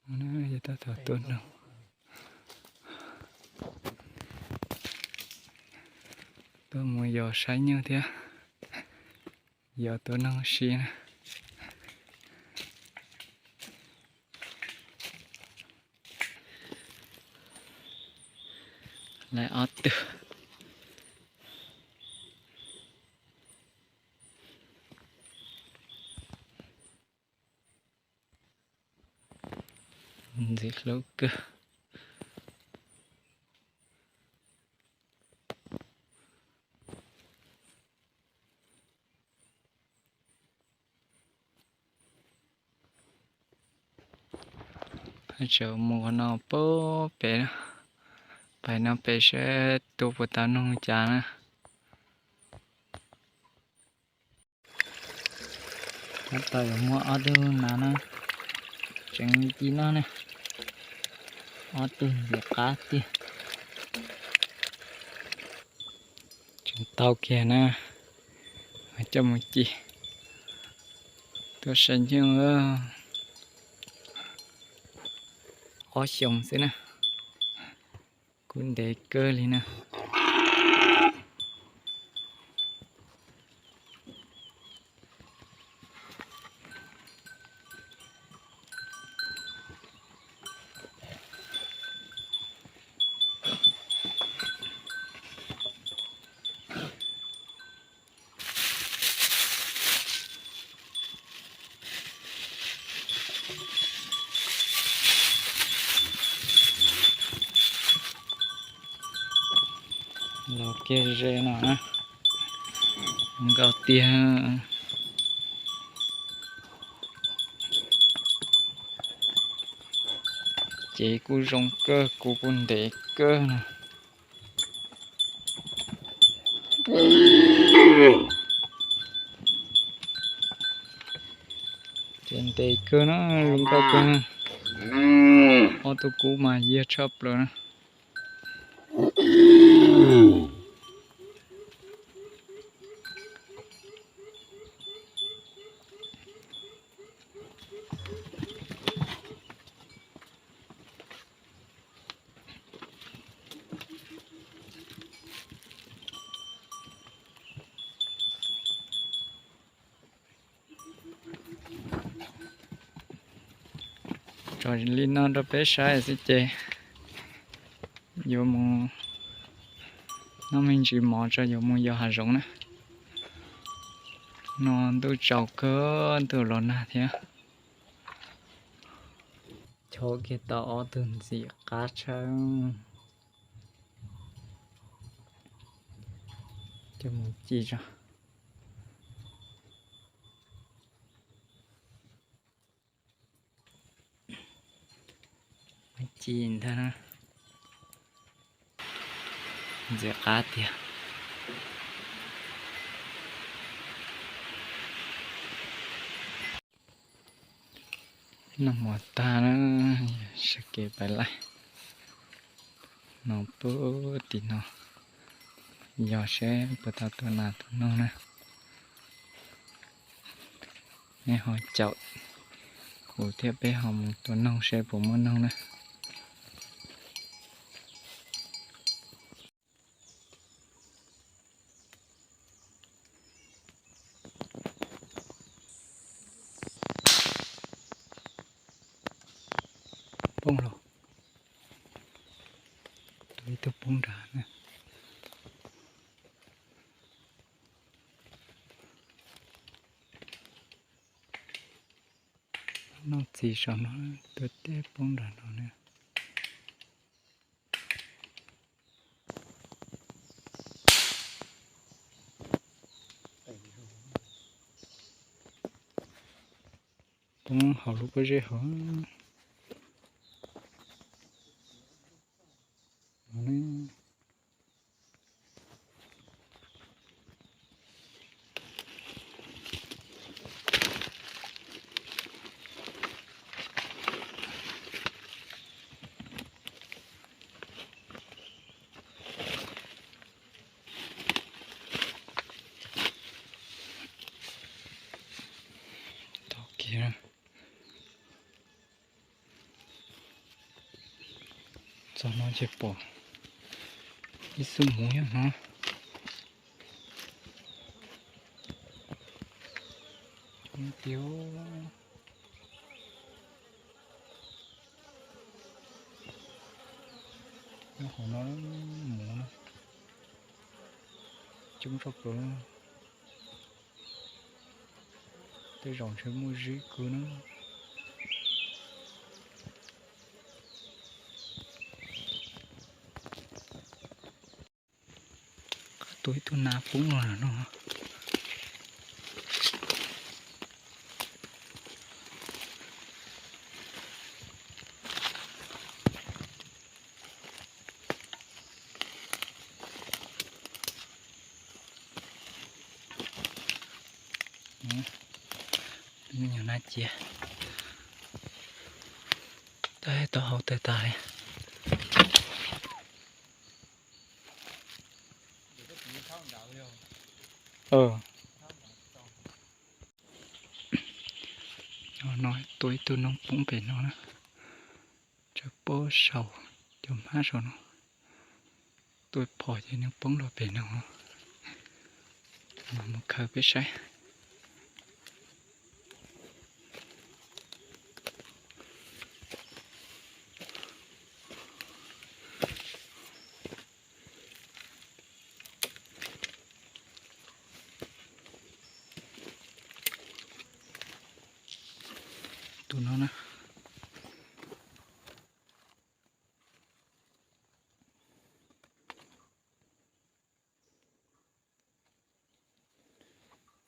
Yog tab tom tua noog, tuaj mus yos saib nyuj thiab yos tua noog si na. Lawv ob tug. Ntxim hlub kawg. Peb tseem mus qhov no pem, pais no pem saib tua puas tau noog cas na. Tab tom yuav muab ob tug nas no tseev ci noj ne. Ob tug ntxim qab tiag. Tseem tau kiag na, coj mus ci. Tuaj saib nyuj ob xyoos xwb na, kuj ntev kawg li na. Los kiag ze no na, nkaus tiag. Ces kuj zoo kawg, kuv kuj ntev kawg na. Ces ntev kawg na, zoo nkauj kawg na. Ob tug kub mas yiag tshaj plaws na. Tso li no rau peb saib xwb ces yuav mus noj me ntsis mov tso yuav mus yos hav zoov na. No ntuj tsaus kawg, ntuj los nag thiab. Chob kiag tau ob tug ntxim qab tshaj. Coj mus ci tso. Ci ntag. Ntxim qab tiag. Noj mov tag na, sawv kev pais laij. No puag tim no, yog seb puas tau tua nas tua noog na. Nej ho caum kuv thiab peb ho mus tua noog seb puas muaj noog na. Poob los, tua ib tug poob nrad na. Noj txiv saum no, tua teb poob nrad no na. Poob hauv lub pob zeb hauv. Tau kiag. Txog no ces pom ib xub muv nyob no. Coob tiag. Nyob hauv no muv no coob tshaj plaws. Tej zaum ntshe muaj zib kwv na. Tua ib tug nas poob los no. Me nyuam nas ciav, tau hau tawg tag li. No tua ib tug noog poob pem no na. Tsawg pob saum cov hmab saum no. Tua phom ces nws poob los pem no. Mas mus khaws peb saib. Tus no na.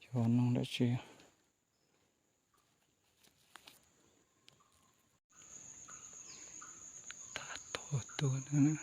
Xyov noog dab tsi. Tab tom tuag na.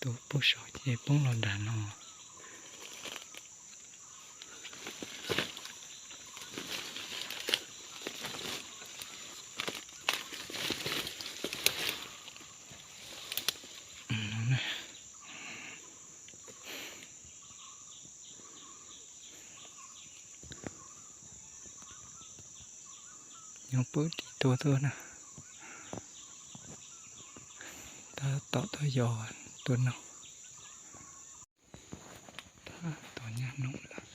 Tus pug saum ces poob los nram no. Nyob pw dim tuag tuaj na. Tab tom tuaj yos tua noog. Tab tom nyab noog lawm.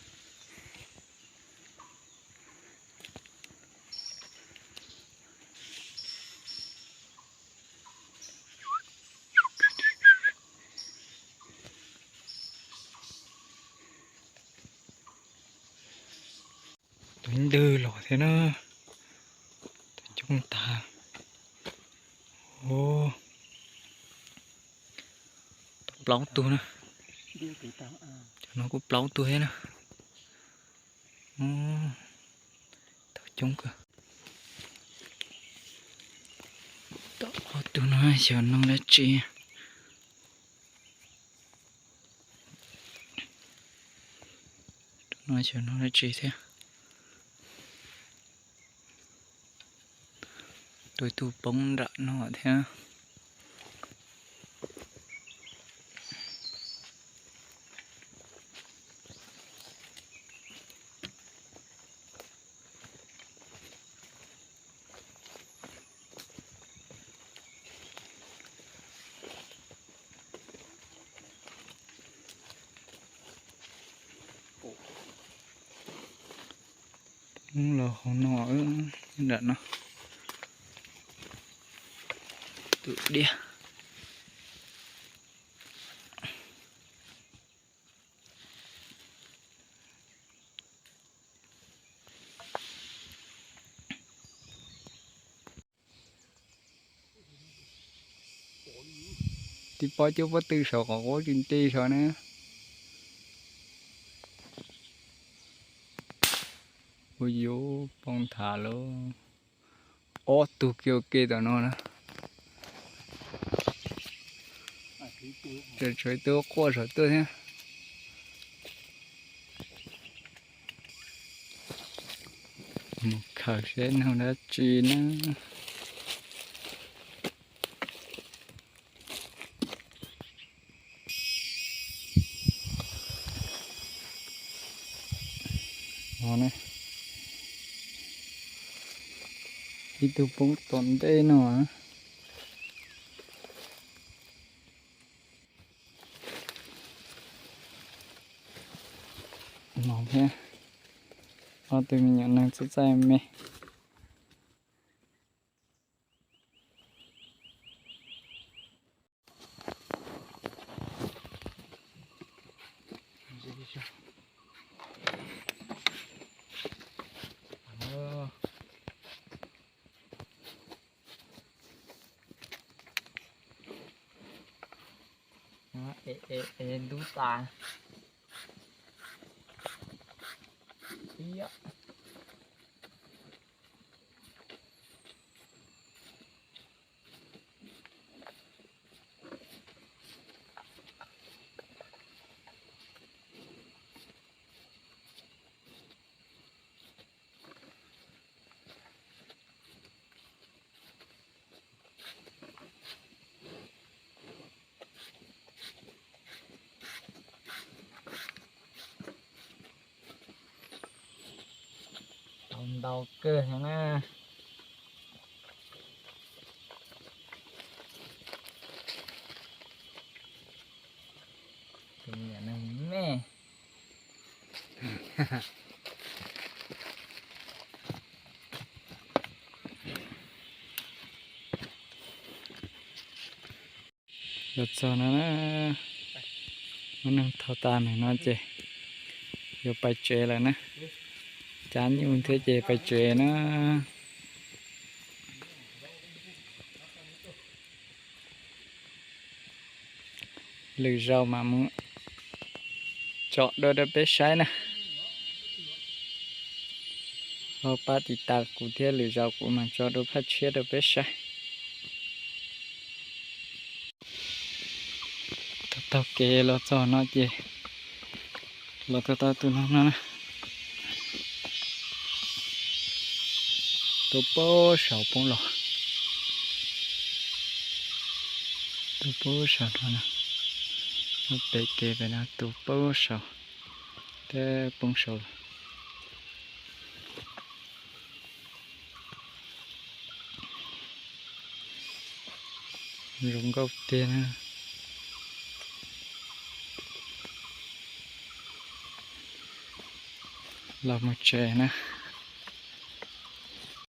Tus ntws los thiab na. Tus coob tag. Tus plaub tug na. Cov no kuj plaub tug thiab na. Tau coob kawg. Tau ob tug no xyov noog dab tsi. Tus no xyov noog dab tsi thiab. Tus ib tug poob nram no thiab. Los hauv no, nram no. Tus diab. Tib pob cuab pob tw saum qhov quav tsis nti saud na. Ua yuav poob nthav lauj. Ob tug kiag ua ke tom no na. Tseem tshuav ib tug quaj saum tuaj thiab. Mus khaws seb nug dab tsi na. Ib tug poob tom ntej no. No thiab, ob tug me nyuam neeg txaij txaij me. Es ntub tas. Tau ntau kawg no na. Tus niam neeg me. Los txog no na, muab neeg thau tas ntawm no ces yuav pais tsev lawm na. Cab nyuj thiab ces pais tsev na. Lwm zaus mam mus tso dua rau peb saib na. Ho pab tiv tas kuv thiab, lwm zaus kuv mam tso dua phaj tshiab rau peb saib. Taug taug kev los txog no ces los tau tau tus no no na. Tuaj pab saud poob los. Tuaj pab saud no, pem kev pem no tuaj pab saud, thiab poob saud. Zoo nkauj tiag na. Los mus tsev na.